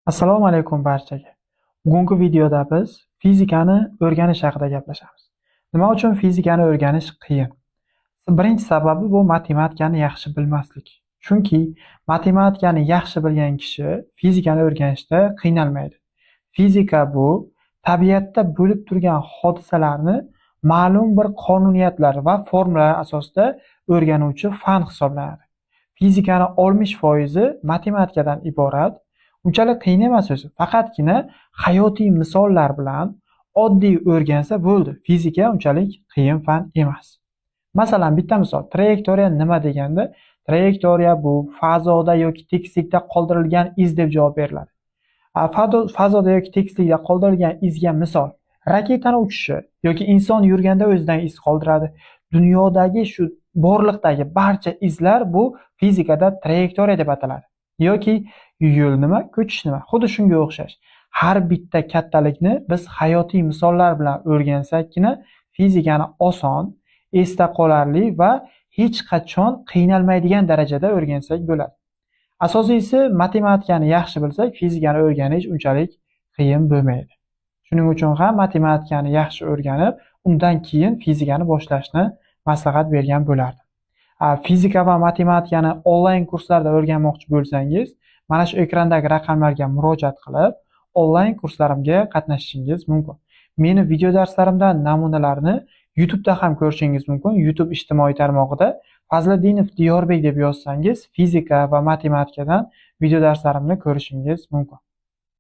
Assalomu alaykum barchaga. Bugungi videoda biz fizikani o'rganish haqida gaplashamiz. Nima uchun fizikani o'rganish qiyin? Birinchi sababi bu matematikani yaxshi bilmaslik. Chunki matematikani yaxshi bilgan kishi fizikani o'rganishda qiynalmaydi. Fizika bu tabiatda bo'lib turgan hodisalarni ma'lum bir qonuniyatlar va formulalar asosida o'rganuvchi fan hisoblanadi. Fizikani 60% matematikadan iborat. Unchalik qiyin emas o'zi. Faqatgina hayotiy misollar bilan oddiy o'rgansa bo'ldi. Fizika unchalik qiyin fan emas. Masalan, bitta misol, trayektoriya nima deganda, trayektoriya bu fazoda yoki tekislikda qoldirilgan iz deb javob beriladi. Fazoda yoki tekislikda qoldirilgan izga misol, raketani uchishi yoki inson yurganda o'zidan iz qoldiradi. Dunyodagi shu borliqdagi barcha izlar bu fizikada trayektoriya deb ataladi. Yoki yo'l nima, ko'chish nima? Xuddi shunga o'xshash. Har bitta kattalikni biz hayotiy misollar bilan o'rgansakkina fizikani oson, esda qolarli va hech qachon qiynalmaydigan darajada o'rgansak bo'ladi. Asosiysi matematikani yaxshi bilsak, fizikani o'rganish unchalik qiyin bo'lmaydi. Shuning uchun ham matematikani yaxshi o'rganib, undan keyin fizikani boshlashni maslahat bergan bo'lardim. Fizika va matematikani onlayn kurslarda o'rganmoqchi bo'lsangiz, mana shu ekrandagi raqamlarga murojaat qilib, onlayn kurslarimga qatnashishingiz mumkin. Meni video darslarimdan namunalarni YouTube'da ham ko'rishingiz mumkin. YouTube ijtimoiy tarmog'ida Fazliddinov Diyorbek deb yozsangiz, fizika va matematikadan video darslarimni ko'rishingiz mumkin.